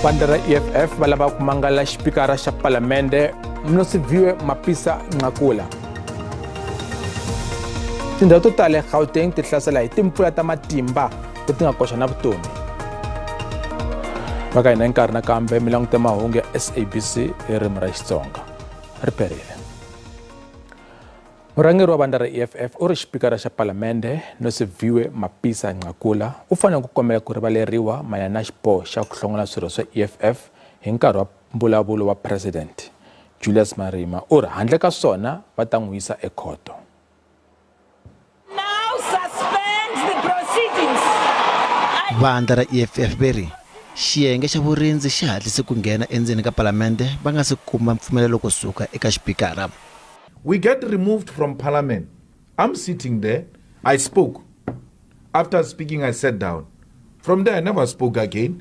Vandla ra EFF va lava ku mangala xipikara xa palamende Nosiviwe Mapisa Nqakula. Tindhawu to tala eGauteng ti hlasela hi timpfula ta matimba leti nga koxa na vutomi. Va ka hina nkarhi nakambe mi langute mahungu ya SABC hi ririmi ra Xitsonga. Ri perile. Murhangeri wa vandla ra EFF u ri xipikara xa palamende Nosiviwe Mapisa Nqakula u fanele ku kombela ku rivaleriwa mayelana na xiboho xa ku hlongola swirho swa EFF hi nkarhi wa mbulavulo wa president Julius Malema. U ri handle ka swona va ta n'wi yisa ekhoto. Vandla ra EFF va ri xiyenge xa vurindzi xi hatlise ku nghena endzeni ka palamende va nga se kuma mpfumelelo kusuka eka xipikara. We get removed from parliament. I'm sitting there. I spoke. After speaking, I sat down. From there, I never spoke again.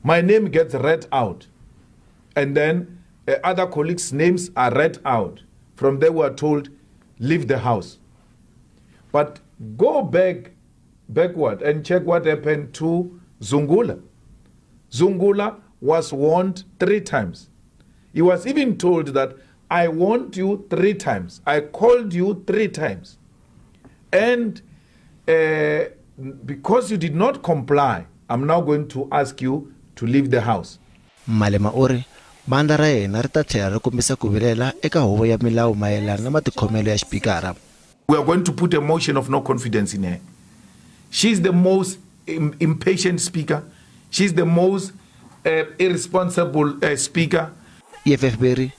My name gets read out. And then other colleagues' names are read out. From there, we are told, leave the house. But go backward and check what happened to Zungula. Zungula was warned 3 times. He was even told that, I warned you 3 times. I called you 3 times. And because you did not comply, I'm now going to ask you to leave the house. Malema u ri vandla ra yena ri ta tlhela ri kombisa ku vilela eka huvo ya milawu mayelana na matikhomelo ya xipikara. We are going to put a motion of no confidence in her. She's the most impatient speaker. She's the most irresponsible speaker. EFF va ri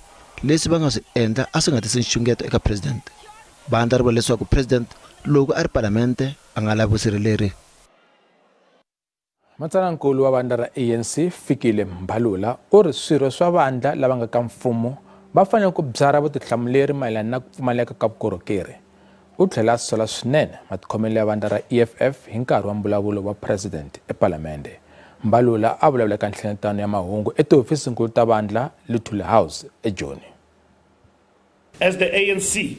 leswi va nga swi endla a swi nga tisi nxungeto eka president. Vandla ri vula leswaku president loko a ri palamente a nga lavi vusirheleri. Matsalanankulu wa vandla ra ANC Fikile Mbalula u ri swirho swa vandla lava nga ka mfumo va fanele ku byarha vutihlamuleri mayelana na ku pfumaleka ka vukorhokeri. U tlhela a sola swinene matikhomelo ya vandla ra EFF hi nkarhi wa mbulavulo wa president epalamende. Mbalula a vulavula eka nhlengeletano ya mahungu etihofisinkulu ta vandla Luthuli House eJoni. As the ANC,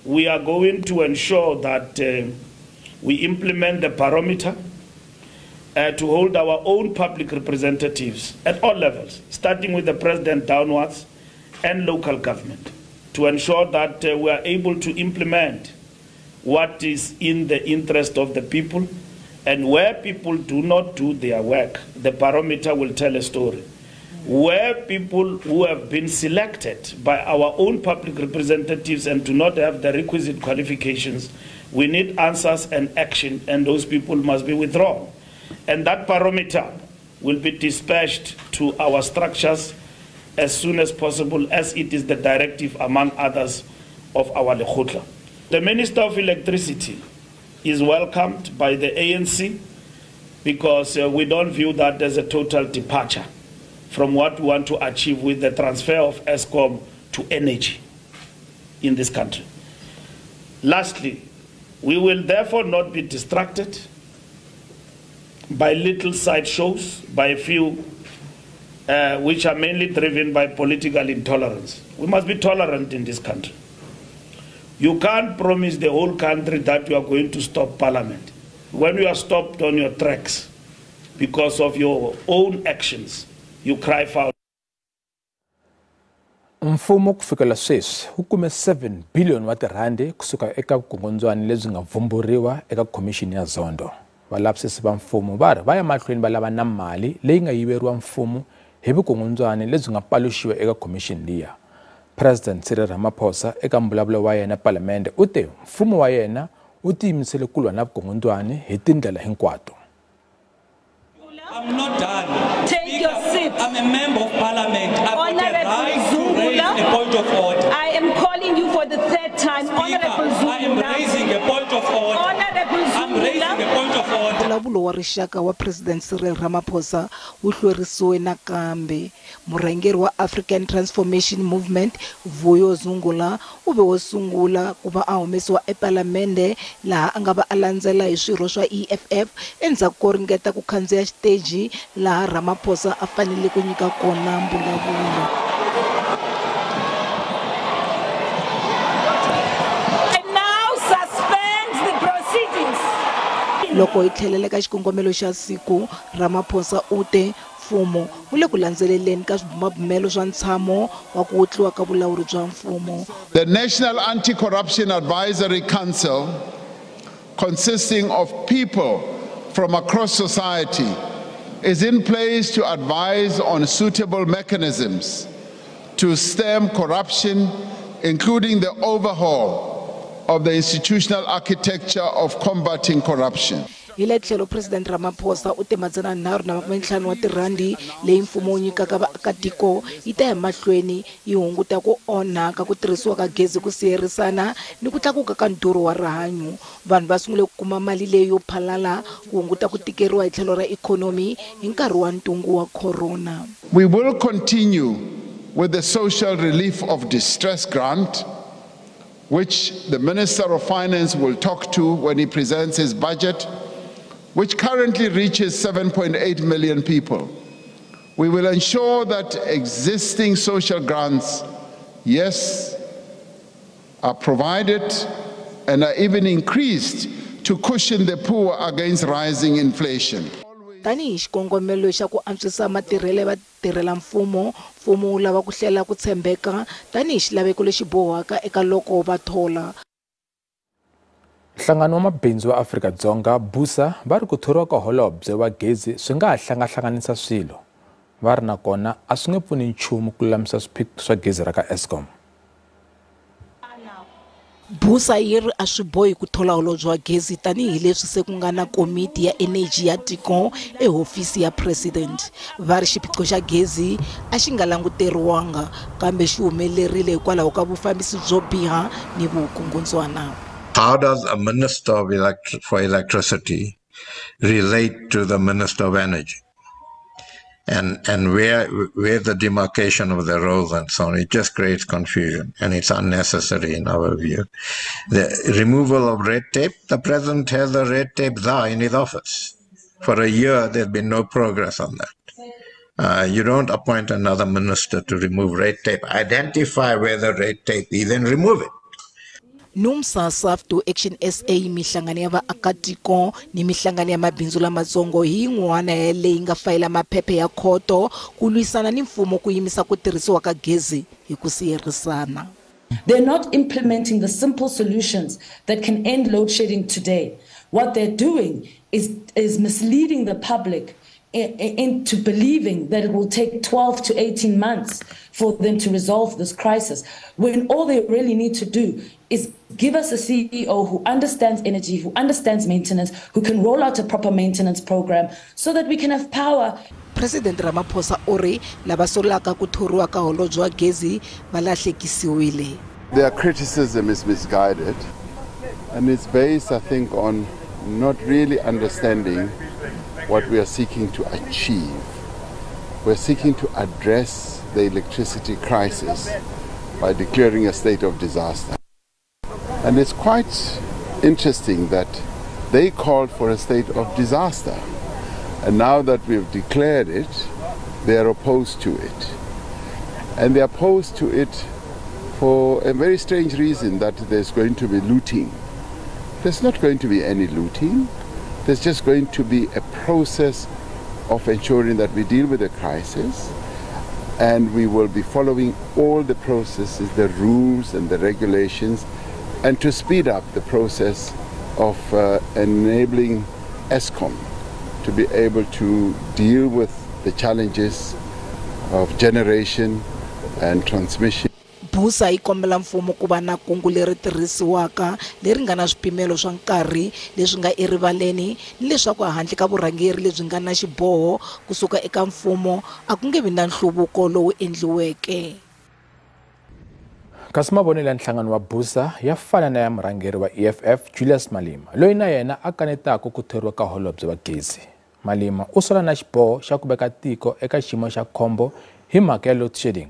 we are going to ensure that we implement the barometer to hold our own public representatives at all levels, starting with the president downwards and local government, to ensure that we are able to implement what is in the interest of the people. And where people do not do their work, the barometer will tell a story. Where people who have been selected by our own public representatives and do not have the requisite qualifications, we need answers and action, and those people must be withdrawn. And that barometer will be dispatched to our structures as soon as possible, as it is the directive, among others, of our Lekgotla. The Minister of Electricity is welcomed by the ANC because we don't view that as a total departure from what we want to achieve with the transfer of Eskom to energy in this country. Lastly, we will therefore not be distracted by little sideshows, by a few which are mainly driven by political intolerance. We must be tolerant in this country. You can't promise the whole country that you are going to stop parliament. When you are stopped on your tracks because of your own actions, you cry foul. Mfumo ku fikela sweswi wu kume 7 billion wa tirhandi kusuka eka vukungundzwani lebyi nga vumburiwa eka khomixini ya Zondo. Valavisisi va mfumo va ri va ya mahlweni va lava na mali leyi nga yiveriwa mfumo hi vukungundzwani lebyi nga paluxiwa eka khomixini liya. President Cyril Ramaphosa eka mbulavulo wa yena palamende u te mfumo wa yena wu tiyimisele ku lwa na vukungundzwani hi tindlela hinkwato. I'm not done. Take Speaker, your seat. I'm a member of parliament. I've got a right to raise a point of order. I am calling you for the third time. Speaker, Honorable Zungula. I am raising a point of order. Honorable Zungula. I'm raising a point of order. Mbulavulo wa rixaka wa President Cyril Ramaphosa wu hlwerisiwe nakambe. Murhangeri wa African Transformation Movement Vuyo Zungula u ve wo sungula ku va a humesiwa epalamende laha a nga va a landzela hi swirho swa EFF endzhaku ko ringeta ku khandziya xiteji laha Ramaphosa a fanele ku nyika kona mbulavulo. Loko hi tlhelela ka xikongomelo xa siku, Ramaphosa u te Mfumo wu le ku landzeleleni ka swibumabumelo swa ntshamo wa ku wutliwa ka vulawuri bya mfumo. The National Anti-Corruption Advisory Council, consisting of people from across society, is in place to advise on suitable mechanisms to stem corruption, including the overhaul of the institutional architecture of combating corruption. Hi le tlhelo President Ramaphosa u te 350 wa tirhandi leyi mfumo wu nyikaka vaakatiko yi ta ya mahlweni yi hunguta ku onhaka ku tirhisiwa ka gezi ku siyerisana ni ku tlakuka ka ndhurho wa rihanyo. Vanhu va sungule ku kuma mali leyi yo phalala ku hunguta ku tikeriwa hi tlhelo ra ikhonomi hi nkarhi wa ntungu wa corona. We will continue with the social relief of distress grant, which the Minister of Finance will talk to when he presents his budget, which currently reaches 7.8 million people. We will ensure that existing social grants, yes, are provided and are even increased to cushion the poor against rising inflation. Tanihi xikongomelo xa ku antswisa matirhelo ya vatirhela mfumo, mfumo wu lava ku hlela ku tshembeka tanihi xilaveko lexi bohaka eka loko va thola. Nhlangano wa mabindzu wa Afrika-Dzonga BUSA va ri ku thoriwa ka holobye wa gezi swi nga ha hlangahlanganisa swilo. Va ri nakona a swi nge pfuni nchumu ku lulamisa swiphiqo swa gezi ra ka Eskom. BUSA yi ri a swi bohi ku thola holobye wa gezi tanihileswi se ku nga na komiti ya eneji ya tiko ehofisi ya president. Va ri xiphiqo xa gezi a xi nga languteriwanga kambe xi humelerile hikwalaho ka vufambisi byo biha ni vukungundzwana. How does a minister of for electricity relate to the minister of energy? And where the demarcation of the roles and so on, it just creates confusion, and it's unnecessary in our view. The removal of red tape, the president has a red tape czar in his office. For a year, there's been no progress on that. You don't appoint another minister to remove red tape. Identify where the red tape is and remove it. NUMSA, SAFTU, Action SA, mihlangano ya vaakatiko ni mihlangano ya mabindzu lamatsongo hi yin'wana ya leyi nga fayila maphephe ya khoto ku lwisana ni mfumo ku yimisa ku tirhisiwa ka gezi hi ku siyerisana. They're not implementing the simple solutions that can end load shedding today. What they're doing is misleading the public into believing that it will take 12 to 18 months for them to resolve this crisis, when all they really need to do is give us a CEO who understands energy, who understands maintenance, who can roll out a proper maintenance program so that we can have power. President Ramaphosa u ri lava solaka ku thoriwa ka holobye wa gezi va lahlekisiwile. Their criticism is misguided, and it's based, I think, on not really understanding what we are seeking to achieve. We're seeking to address the electricity crisis by declaring a state of disaster. And it's quite interesting that they called for a state of disaster. And now that we've declared it, they are opposed to it. And they're opposed to it for a very strange reason, that there's going to be looting. There's not going to be any looting. There's just going to be a process of ensuring that we deal with the crisis, and we will be following all the processes, the rules and the regulations, and to speed up the process of enabling Eskom to be able to deal with the challenges of generation and transmission. BUSA yi kombela mfumo ku va na kungu leri tirhisiwaka leri nga na swipimelo swa nkarhi leswi nga erivaleni ni leswaku handle ka vurhangeri lebyi nga na xiboho kusuka eka mfumo a ku nge vi na nhluvuko lowu endliweke. Kasi mavonelo ya nhlangano wa BUSA ya fana na ya murhangeri wa EFF Julius Malema, loyi na yena a kanetaka ku thoriwa ka holobye wa gezi. Malema u sola na xiboho xa ku veka tiko eka xiyimo xa khombo hi mhaka ya load shedding.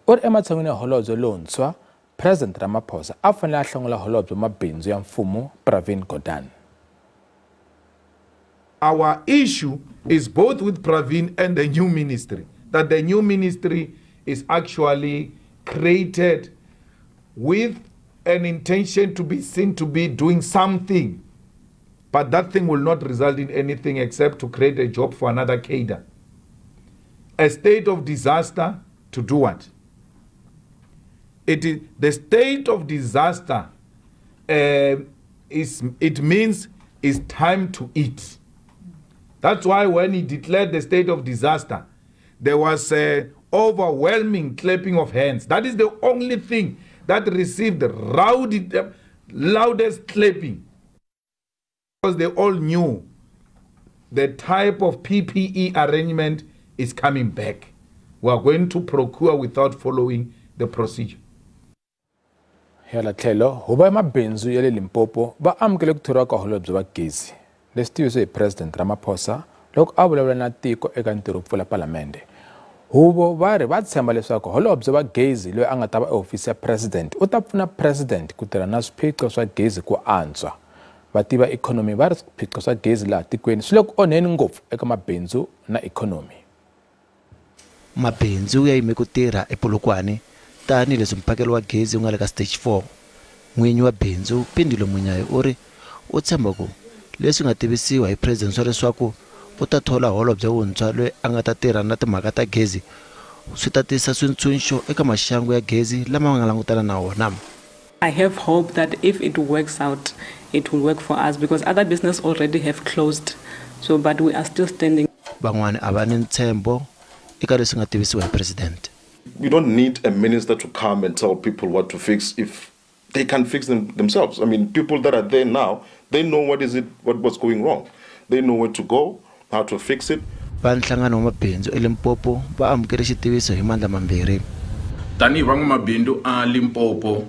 U ri ematshan'wini ya holobye lontshwa, President Ramaphosa a fanele a hlongola holobye wa mabindzu ya mfumo Pravin Gordhan. Our issue is both with Pravin and the new ministry, that the new ministry is actually created with an intention to be seen to be doing something, but that thing will not result in anything except to create a job for another cadre. A state of disaster to do what? It is the state of disaster. It means it's time to eat. That's why when he declared the state of disaster, there was an overwhelming clapping of hands. That is the only thing that received the loudest clapping. Because they all knew the type of PPE arrangement is coming back. We are going to procure without following the procedure. Hala tlhelo huvo ya mabindzu ya le Limpopo va amukele ku thoriwa ka holobye wa gezi leswi tivisiwe hi President Ramaphosa loko a vulavula na tiko eka ntirho wo pfula palamende. Huvo va ri va tshemba leswaku holobye wa gezi loyi a nga ta va ehofisi ya President u ta pfuna President ku tirha na swiphiqo swa gezi ku antswa. Vativa ikhonomi va ri swiphiqo swa gezi laha tikweni swi le ku onheni ngopfu eka mabindzu na ikhonomi. Mabindzu ya yime ku tirha ePolokwane tanihileswi mphakelo wa gezi wu nga le ka stage 4. N'winyi wa bindzu Pindilo Munyayi u ri u tshemba ku leswi nga tivisiwa hi President swa leswaku u ta thola holobye wuntshwa loyi a nga ta tirha na timhaka ta gezi swi ta tisa swintshunxo eka maxangu ya gezi lama nga langutana na wona. I have hope that if it works out, it will work for us because other business already have closed. So, but we are still standing. Van'wani a va ni ntshembo eka leswi nga tivisiwa hi President. We don't need a minister to come and tell people what to fix if they can fix them themselves. I mean, people that are there now, they know what's going wrong. They know where to go, how to fix it. Va nhlangano wa mabindzu eLimpopo va amukele xitiviso hi mandla mambirhi. Tanihi van'wamabindzu a Limpopo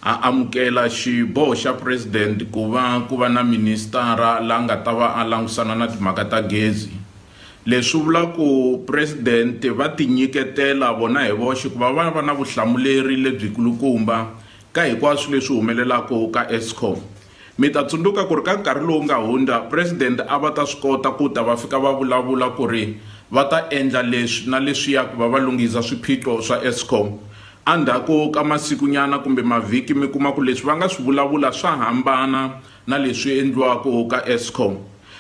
a amukela xiboho xa President ku va na ministara la nga ta va a langusana na timhaka ta gezi. Leswi vula ku President va tinyiketela vona hi voxe ku va va na vutihlamuleri lebyikulukumba ka hinkwaswo leswi humelelaka ka Eskom. Mi ta tsundzuka ku ri ka nkarhi lowu nga hundza President a va ta swi kota ku ta va fika va vulavula ku ri va ta endla leswi na leswiya ku va va lunghisa swiphiqo swa Eskom. Endzhaku ka masikunyana kumbe mavhiki mi kuma ku leswi va nga swi vulavula swa hambana na leswi endliwaka ka Eskom.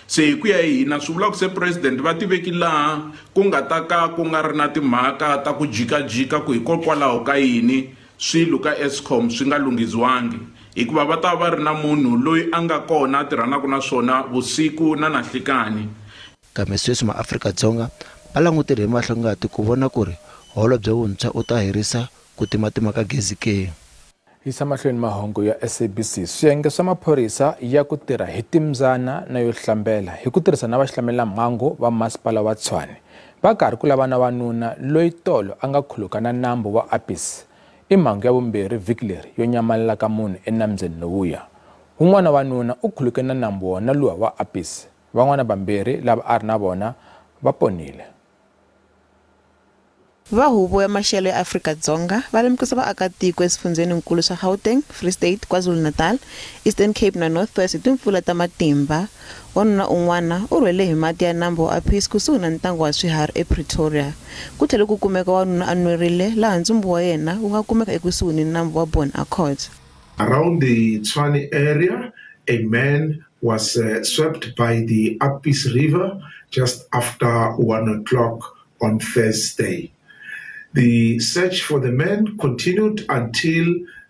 Se hi ku ya hi hina swi vula ku se President va tiveki laha ku nga ta ka ku nga ri na timhaka ta ku jikajika ku hikokwalaho ka yini swilo ka Eskom swi nga lunghiziwangi, hikuva va ta va ri na munhu loyi a nga kona a tirhanaka na swona vusiku na nhlikani. Kambe sweswi maAfrika-Dzonga va langutele hi mahlongati ku vona ku ri holobye wuntshwa u ta herisa ku timatima ka gezi ke. Yisa mahlweni mahungu ya SABC. Swiyenge swa maphorisa ya ku tirha hi timbyana na yo hlambela hi ku tirhisa na vaxilamulelamhangu va masipala wa Tshwane va karhi ku lava na wanuna loyi tolo a nga khuluka na nambu wa Apis. I mhangu ya vumbirhi vhiki leri yo nyamalala ka munhu enambyeni lowuya. Wun'wana wanuna u khuluke na nambu wona luwa wa Apis. Van'wana vambirhi lava a ri na vona va ponile. Va huvo ya maxelo ya Afrika-Dzonga va lemukisa vaakatiko eswifundzheninkulu swa Gauteng, Free State, KwaZulu-Natal, Eastern Cape na North West hi timpfula ta matimba. Wanuna un'wana u rhwele hi mati ya nambu wa Apis kusuhi na ntanga wa swiharhi ePretoria. Ku tlhele ku kumeka wanuna a nwerile laha ntsumbu wa yena wu nga kumeka ekusuhi ni nambu wa Bon Accord. Around the Tshwane area, a man was swept by the Apis River just after 1 o'clock on Thursday. The search for the man continued until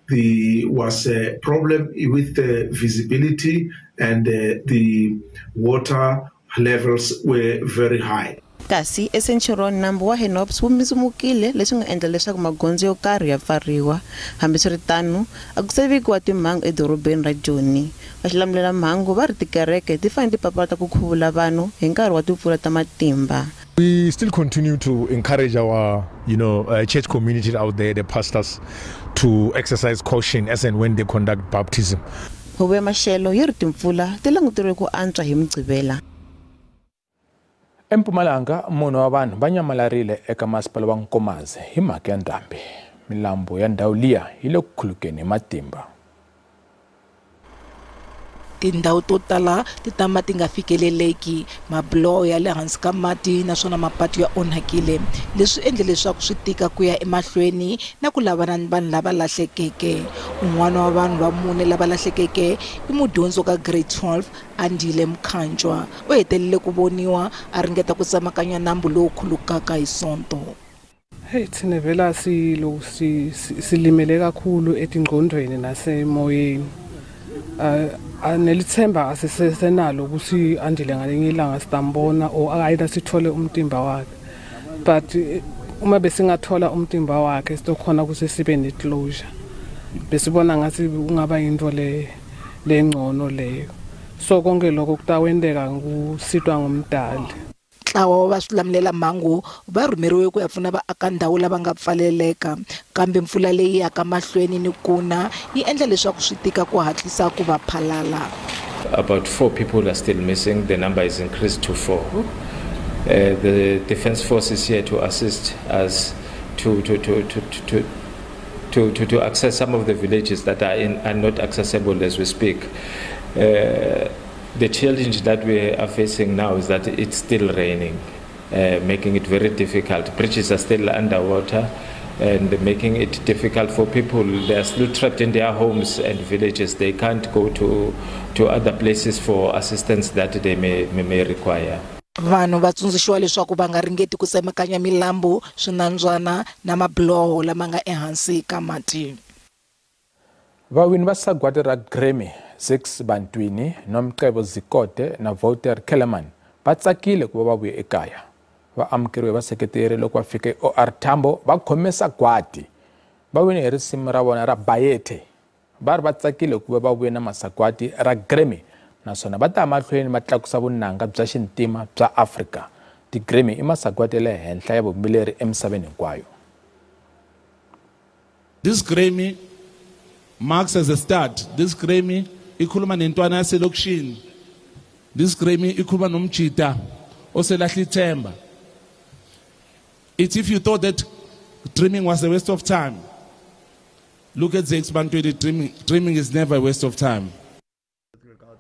there was a problem with the visibility and the water levels were very high. Kasi eCenturion nambu wa Henops wu mbindzumukile leswi nga endla leswaku magondzo yo karhi ya pfariwa. Hambiswiritano, a ku se vikiwa timhangu edorobeni ra Joni. Vaxilamulelamhangu va ri tikereke ti fanele ti papalata ku khuvula vanhu hi nkarhi wa timpfula ta matimba. We still continue to encourage our, church community out there, the pastors, to exercise caution as and when they conduct baptism. Huvo ya maxelo yi ri timpfula ti languteriwe ku antswa hi Mugqivela. eMpumalanga munhu wa vanhu va nyamalarile eka masipala wa Nkomazi hi mhaka ya ndhambi. Milambu ya ndhawu liya yi le ku khulukeni hi matimba. Tindhawu to tala ti tama ti nga fikeleleki, mabiloho ya le hansi ka mati naswona mapatu ya onhakile, leswi endle leswaku swi tika ku ya emahlweni na ku lavana ni vanhu lava lahlekeke. Un'wana wa vanhu va mune lava lahlekeke i mudyondzi ka grade 12 Andile Mkhanjwa. U hetelele ku voniwa a ringeta ku tsemakanya nambu lowu khulukaka hi Sonto. Hey, thina vela silimele kakhulu etingqondweni nasemoyeni. Nelithemba asisesenalo ukuthi Andile ngalinye ilanga sitambona or ayida sithole umtimba wakhe, but uma besingathola umtimba wakhe sitokhona ukuthi sibe ne-closure. Besibona ngathi kungaba into le lengcono leyo. So konke lokho kutawendeka ngusitwa ngumdali. Ntlawa wa swilamulela mhangu va rhumeriwe ku ya pfuna vaaka ndhawu lava nga pfaleleka, kambe mpfula leyi yaka mahlweni ni kuna yi endla leswaku swi tika ku hatlisa ku va phalala. About 4 people are still missing. The number is increased to 4. The Defense Force is here to assist us to access some of the villages that are not accessible as we speak. The challenge that we are facing now is that it's still raining, making it very difficult. Bridges are still underwater and making it difficult for people. They are still trapped in their homes and villages. They can't go to other places for assistance that they may require. Vanhu va tsundzuxiwa leswaku va nga ringeti ku tsemakanya milambu, swinambyana na mabiloho lama nga ehansi ka mati. Vawini va sagwadi ra Grammy Zakes Bantwini, Nomcebo Zikode na Wouter Kellerman va tsakile ku va va vuye ekaya. Va amukeriwe vaseketeri loko va fika eOR Tambo va khome sagwadi. Va wine hi risimu ra vona ra Bayethe. Va ri va tsakile ku va va vuye na masagwadi ra Grammy naswona va ta mahlweni va tlakusa vunanga bya xintima bya Afrika. Ti-Grammy i masagwadi ya le henhla ya vumbileri emisaveni hinkwayo. This Grammy marks as a start. This Grammy ikhuluma nentwana yaselokishini. This Grammy ikhuluma nomjita oselahla ithemba. It's if you thought that dreaming was a waste of time. Look at Zakes Bantwini, dreaming is never a waste of time.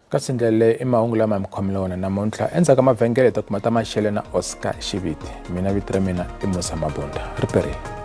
Kasi ndlela leyi i mahungu lama mi khomile wona namuntlha endzhaku ka mavhengele ta kuma ta Mashele na Oscar Xiviti. Mina vito ra mina i Musa Mabunda. Ri perile.